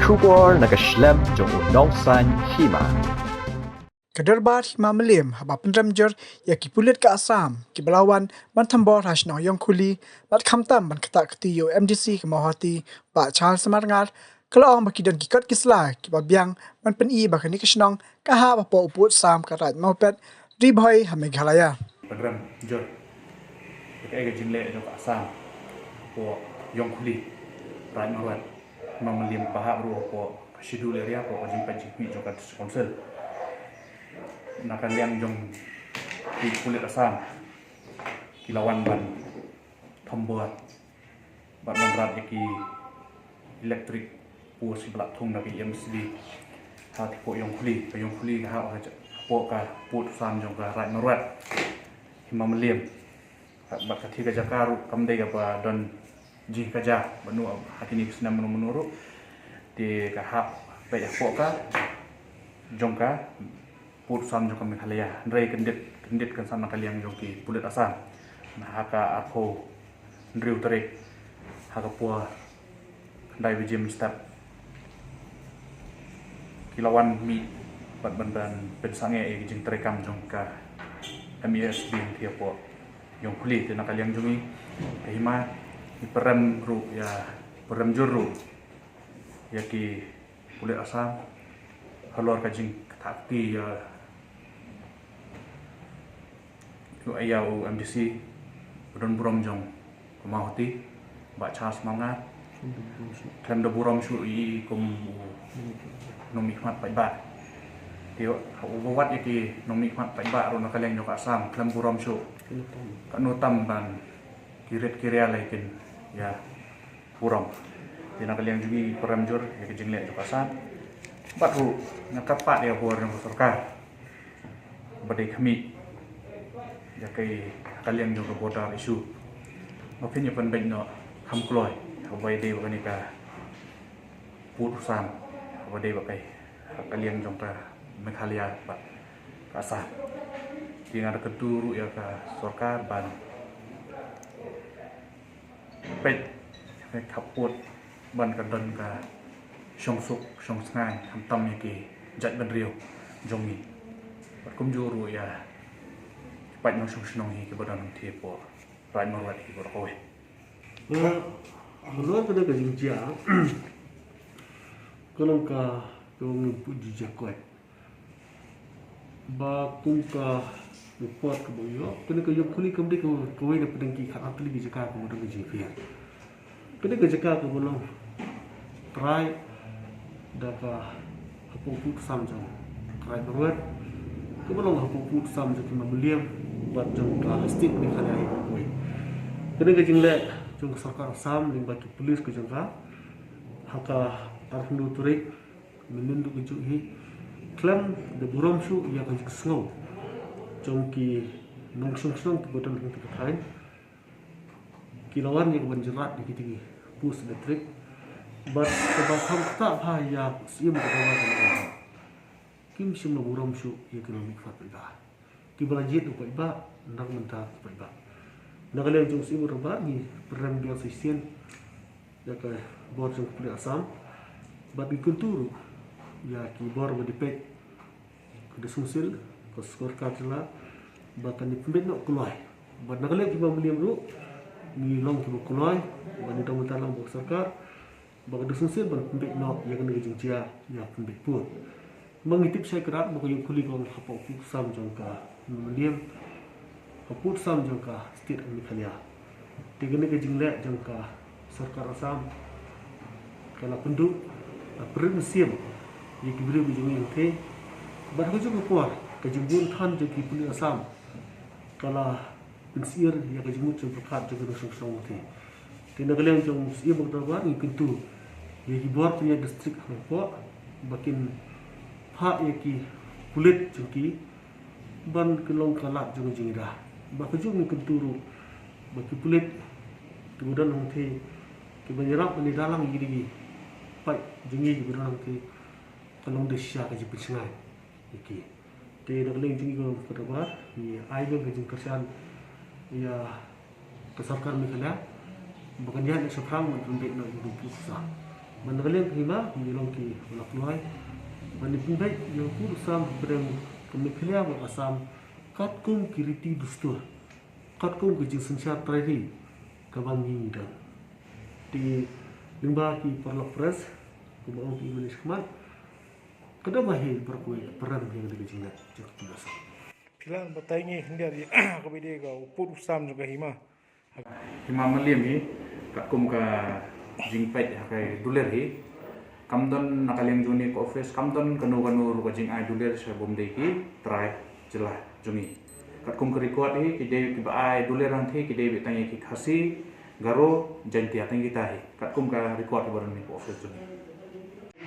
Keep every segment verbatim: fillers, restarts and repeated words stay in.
Khubor na ka shlem jong u nongsan hima. Ka Dorbar Hima Mylliem haba pynrem jur ïa ki pulit ka Assam kiba la wan ban thombor ha shnong Ïongkhuli bad khamtam ban ktah kti ïa u M D C ka Mawhati, Bah Charles Marngar, ka la ong ba ki don ki kot ki sla kiba biang ban pyni ba kane ka shnong ka hap hapoh u pud sam ka Raid Mawpet, Ri Bhoi ha Meghalaya. Pynrem jur ïa kaei ka jingleh jong ka Assam hapoh Ïongkhuli, Raid Mawpet, Hima Mylliem, ba hap ruh hapoh ka Schedule Area, hapoh ka jingpeit jingkhmih jong ka District Council. Na ka liang jong ki pulit Assam, ki la wan ban thombor bad ban rat ïa ki electric post kiba la thung na ka E M C D ha kipoh Ïongkhuli. Ka Ïongkhuli ka hap hapoh ka pud sam jong ka Raid Mawpet, Hima Mylliem. Bad kata ka jaka ruh kam dei kaba don jingkajia bad nu ha kine ki snem mynno mynno ruh. Te ka hap peit hapoh ka jong ka pud sam jong ka Meghalaya. Hynrei kyndit, kyndit kan sam na ka liang jong ki pulit Assam. Na ha ka arphew hynriew tarik, ha ka por khyndai baje mynstep, ki la wan mih bad ban, ban pynsangeh ïa ki jingtrei kam jong ka M A S B hapoh Ïongkhuli. Te na ka liang jong ngi ka Hima, ngi pynrem ruh ïa, pynrem jur ruh ïa ki pulit Assam halor ka jingktah kti ïa, ïa u M D C ba don burom jong ka Mawhati, Bah Charles Marngar. Khlem da burom shuh ïa i kum u nongmihkhmat paidbah. Te uba wad ïa ki nongmihkhmat paidbah ruh na ka liang jong ka Assam khlem burom shuh, katno tam ban ki rit ki rial ïa kin ïa burom. Te na ka liang jong ngi pynrem jur ïa ka jingleh jong ka Assam. Bad ruh nga kyrpad ïa ka bor jong ka sorkar ba dei khmih ïa ka, ka liang jong ka border issue, ba phin ïa pynbeit noh kham kloi haba ïadei bad kane ka pud sam, haba dei bad ka, ka liang jong ka Meghalaya bad ka Assam. Te nga da kyntu ruh ïa ka sorkar ban peit, peit khappud ban ka don ka shongsuk shongsngain khamtam ïa ki jaitbynriew jong ngi. Bad kumjuh ruh ïa ki paid nongshong shnong hi kiba don hangthie hapoh Raid Mawpet hi baroh kawei. Ba, halor kane ka jingjia, ka long ka, ka long ka jingjia kawei. Ba kum ka report kaba ïoh, kane ka Ïongkhuli kam dei ka, kawei na pdeng ki khatar tylli ki jaka kaba don ka jingpher. Kane ka jaka kaba long trai da ka hapoh pud sam jong ka Raid Mawpet, kaba long hapoh pud sam jong ka Hima Mylliem bad jong ka state Meghalaya hi kawei. Kane ka jingleh jong ka sorkar Assam lyngba ki police ka jong ka, ha ka arphew tarik mynnin ruh kajuh hi, khlem da burom shuh ïa ka jingsngew jong ki nongshong shnong kiba don hangtei ka thaiñ, ki la wan ïa ka ban jynrat ïa kitei ki post electric. Bad kaba kham ktah bha ïa u Syiem ka Dorbar ka long, kim shym la burom shuh ïa ki nongmihkhmat paidbah kiba la jied u paidbah na ka bynta u paidbah. Na ka liang jong u Syiem u Dorbar ngi pynrem biang sa shisien ïa ka bor jong ka pulit Assam bad ngi kyntu ruh ïa ki bor ba dei peit, ka District Council, ka sorkar jylla, ba kan ïa pynbeit noh kloi. Bad na ka liang ka Hima Mylliem ruh ngi long kiba kloi ba ngi don bynta lang bad ka sorkar ba ka District Council ban pynbeit noh ïa kane ka jingjia ïa pynbeit pud. Ba ngi tip shai kyrpad ba ka Ïongkhuli ka long hapoh pud sam jong ka Hima Mylliem, ka pud sam jong ka state Meghalaya. Te kane ka jingleh jong ka sorkar Assam ka la pynduh, la pynrem mynsiem ïa ki briew ki jong ngi hangtei. Bad ha kajuh ka por ka jingbun than jong ki pulit Assam ka la pynsyier ïa ka jingmut jingpyrkhat jong ki nongshong shnong hangtei. Te na ka liang jong u Syiem ka Dorbar ngi kyntu ïa ki bor pynïaid district hapoh ba kin phah ïa ki pulit jong ki ban kin long ka lad jong ka jingïada. Ba kajuh ngi kyntu ruh ba ki pulit kiba don hangtei kiban ïarap ban ïada lang ïa ki paid jong ngi kiba don hangtei, ka long da shisha ka jingpynshngaiñ ïa ki. Te na ka liang jong ngi kum ka dorbar ngi ai biang ka jingkyrshan ïa ka sorkar Meghalaya ba kan ïaid noh shaphrang ban pynbeit noh ïa ka pud sam. Ban da ka liang ka hima, ngi long ki ba la kloi ban ïa pynbeit ïa u pud u sam hapdeng ka Meghalaya bad Assam katkum ki riti dustur, katkum ki jingsynshar trai ri kaba ngi don. Te lyngba ki paralok press, kumba ong ki mynne shakhmat, ka dei ba hi baroh kawei ka pyrem ïa ka jingleh jong ki pud u sam. Phi lah ban batai ngi khyndiat ïa kaba ïadei ka u pud u sam jong ka hima. Hima Mylliem hi, katkum ka jingpeit ha ka dulir hi, kam don na ka liang jong kane ka office, kam don kano kano ruh ka jingai dulir sha bym dei ki trai jylla jong ngi. Katkum ka record hi, ki dei kiba ai dulir hangtei ki dei beit tang ïa ki Khasi, Garo, Jaiñtia, tang kita hi. Katkum ka record hi ba don ha kane ka office jong ngi.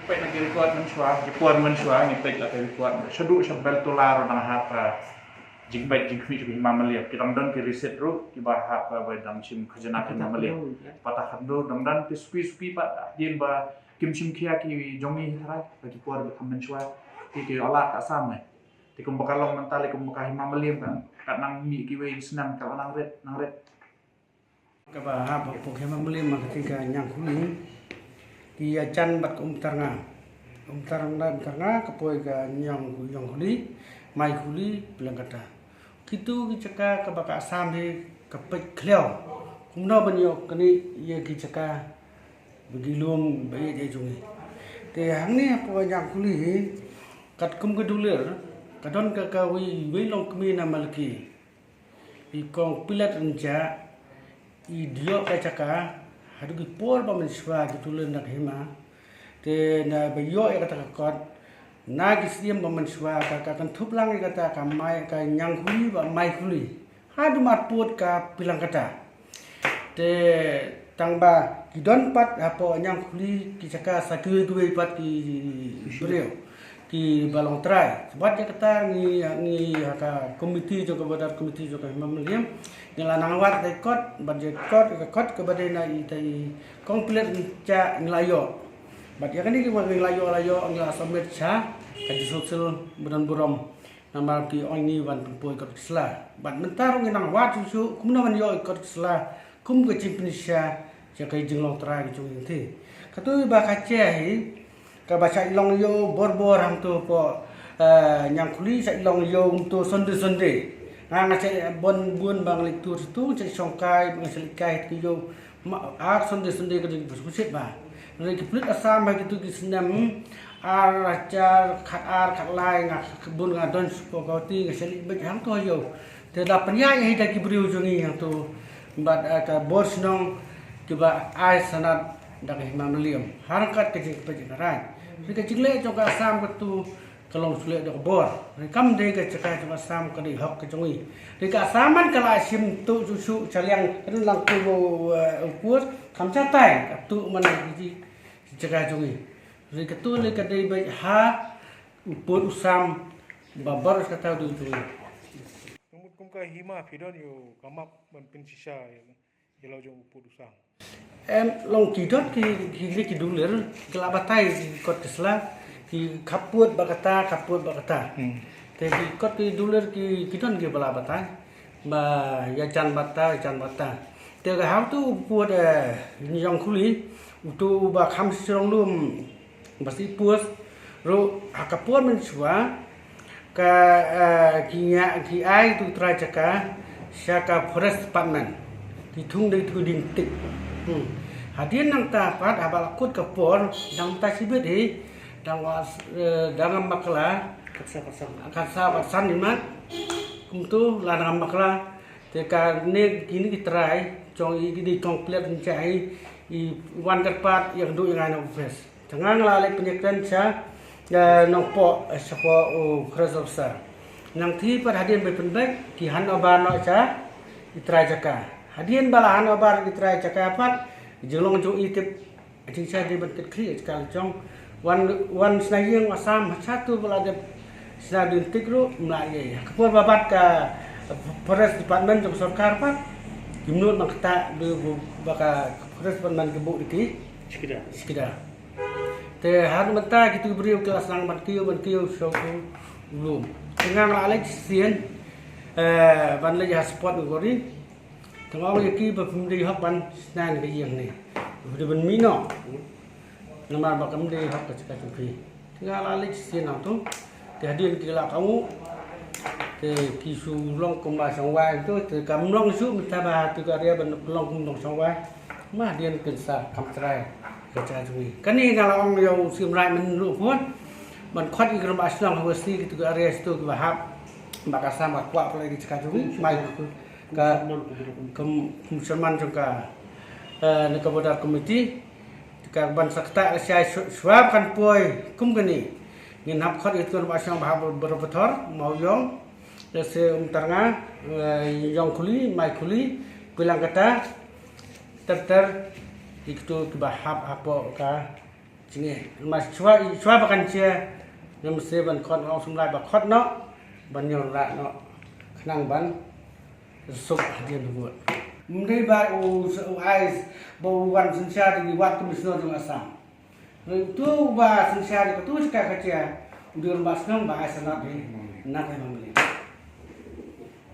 Peit na ki record mynshuwa, ki por mynshuwa, ngi peit la ka record. Shaduh sha Beltola ruh dang hap, ah, jingpeit jingkhmih jong ki Hima Mylliem. Ki dang don ki receipt ruh, kiba hap, ah, ba dang shim khajana ka Hima Mylliem. Pata khadduh dang don ki suki suki pat, hadien ba kim shim khia ki jong ngi trai, ba ki por ba kham mynshuwa. Ki ki ïoh lad ka Assam ne. Te kumba ka long mynta lei kumba ka Hima Mylliem kan, kat nang mih kiwei ki snem ka la nang rit, nang rit. Kaba hap hapoh Hima Mylliem ma ka jingka Ñiangkhuli. Ki ïajan bad ka Umtarnga. Umtarnga, Umtarnga ka poi ka Ñiang, Ñiangkhuli, Maikhuli, Pylengkata. Kitu ki jaka kaba ka Assam hi ka peit khliaw. Kumno ban ïoh kane ïa ki jaka ba ki lum ba ïeit ïa jong ngi. Te hangne hapoh Ñiangkhuli hi katkum ka dulir ka don ka, kawei, wei longkmie na Malki. I kong Pilat Rynjah i dei ïoh ka jaka haduh ki por ba mynshuwa ki tulun na ka hima. Te na ba ïoh ïa kata ka kot na ki siem ba mynshuwa ka, ka kynthup lang ïa kata ka Mai, ka Ñiangkhuli bad Maikhuli. Haduh marpud ka Pylengkata. Te tang ba ki don pat hapoh Ñiangkhuli ki jaka sa kiwei kiwei pat ki briew kiba long trai. Bad ïa kata ngi, ngi ha ka komiti jong ka border komiti jong ka Hima Mylliem ngi la nang wad ïa ka kot, bad ïa ka kot, ka kot kaba dei na ita i kong Pilat Rynjah ngi la ïoh. Bad ïa kane kiba ngi la ïoh, la ïoh, ngi la submit sha ka jingsngewsih ba don burom. Namar ki ong ngi wan pynpoi kot ki sla. Bad mynta ruh ngi nang wad shuh shuh kumno ban ïoh kot ki sla kum ka jingpynshai ïa ka jinglong trai ka jong ngi. Katu ba ka jia hi kaba sa i long ïew bor bor hangtu hapoh, eh, Ñiangkhuli, sa i long ïew hangtu Sunday Sunday. Nga, nga sa i bun bun ba nga leit tur tu, nga sa i shongkai, nga sa i leit kai tu ïew. Ma, ar Sunday Sunday ka dei ba sngewsih ba. Hynrei ki pulit Assam ha kitu ki snem ar hajar khatar khatlai nga bun nga don sha Guwahati, nga sa leit beit hangtu ha ïew. Te da pynïaid hi da ki briew jong ngi hangtu bad, eh, ka bor shnong kiba ai sanad da ka Hima Mylliem. Ha ryngkat ka jingpeit jingkyrpad. Hynrei ka jingleh jong ka Assam katu ka long shu leh da ka bor. Hynrei kam dei ka jaka jong Assam, ka dei hok ka jong ngi. Hynrei ka Assam man ka la shim tu shu shu shaliang ka dei lang tu, eh, u pud kam jatai ka tu man ka ji jaka jong ngi. Hynrei katu lei ka dei beit ha u pud u sam ba bor kata u dei jong ngi. Kum ka hima phi don ïa ka map ban pynshisha ïa Ïa la jong u pud u sam. Em, long ki dot ki, ki, ki, ki dulir, ki la batai ki kot ki sla, ki khappud ba kata, khappud ba kata. Hmm. Te ki kot ki dulir ki, ki don ki ba la batai. Ba ïa jan bata, ïa jan bata. Te ka hangtu u pud, eh, Ñiangkhuli, utu ba kham shrong lum, Ba shu pus ruh ha ka por mynshuwa ka, eh, ki ïa, ki ai tu trai jaka sha ka Forest Department. Ki thung dei tu ding tik. Hmm. Hadien nangta pat haba la kut ka por dang ta shibit hi dang wa, eh, dang am bakla. Katsa, katsa. Katsa, katsa ni mat. Kumtu la dang am bakla. Te kane kine ki trai jong i, kine ki kong plet nchai i wan kyrpad ïa kynduh ïa ngai na office. Te nga nga la leit pynïakren sha, eh, Nongpoh, eh, shapoh u forest officer. Nangta pat hadien ba pynbeit ki hand over noh sha i trai jaka. Hadien ba la hand over i trai jaka pat, jinglong jong i tip, ka jingshai dei ban kit khlieh ïa ka jong wan, wan shna ïing Assam ha sha tu ba la dep shna dien tik ruh mla ïa. Ka por ba bat ka forest department jong sorkar pat ki mut nang kata dei ba ka forest department ki buh dei ki. Shikida. Shikida. Te har mynta kitu ki briew ki la sdang ban kiew, ban kiew sha u lum. Te nga nga la leit shisien, eh, ban leit ha spot u gori. Te nga ong ïa ki ba phim dei hok ban shna ïa ka ïing ne. Ba dei ban mih noh. Namar ba kam dei hok ka jaka jong phi. Te nga la leit shisien hangto. Te hadien ki la kohnguh. Te ki shu long kumba shong wai hangto. Te kam long shuh mynta ba ha tu ka area ban long kum dong shong wai. Ma hadien pynsa kam trai ka jaka jong ngi. Kane nga la ong ïa u Syiem Raij mynta ruh pun. Ban khot ïa ki rangbah shnong ha West Khasi, kito ki area shuh kiba hap. Ba ka sam ka kwah pynlait ki jaka jong ngi. Mai ka, ka, ka, ka chairman jong ka, eh, na ka border committee. Te ka ban sa ktah lashai shu-, shuwa ba kan poi kum kane. Ngin hap khot ïa ki rangbah shnong ba hap ba-, ba-, Boropathor, Mawïong, lehse Umtarnga, eh, Ïongkhuli, Maikhuli, Pilangkata, ter ter, ïa kito kiba hap hapoh ka jingeh. Namar shuwa, shuwa ba kan jia, ngam sngewsih ban khot, nga ong sngewsih ba khot noh, ban ïoh rah noh, khnang ban suk hadien ngut. Ym dei ba u, u ai ba u wan synshar da ki ward commissioner jong Assam. Uto uba synshar ïa kato jaka ka jia, u dei u rangbah shnong ba ai sanad hi na ka Imam Lane.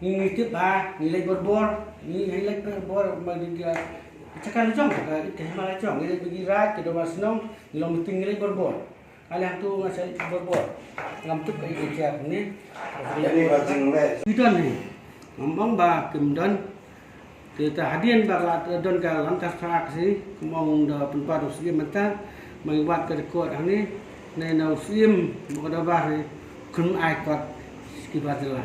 Ngi, ngi tip ba ngi leit borbor, ngi, ngi leit borbor ba ngi ka jaka la jong ka, ka Hima la jong, ngi leit ba ki raid, ki rangbah shnong, ngi long meeting, ngi leit borbor. Ka liang tu nga sa leit borbor. Ngam tip ka ïa ka jia kumne. Ïa ni ba jingleh. Ki don hi. Ngam ong ba kim don. Te ta hadien ba la don ka Lamka Star Act hi, kum ong da pynpat u Syiem mynta, ma ngi wad ka record hangne, ne na u Syiem ba ka da bar hi, kum ai kot ki ba jylla.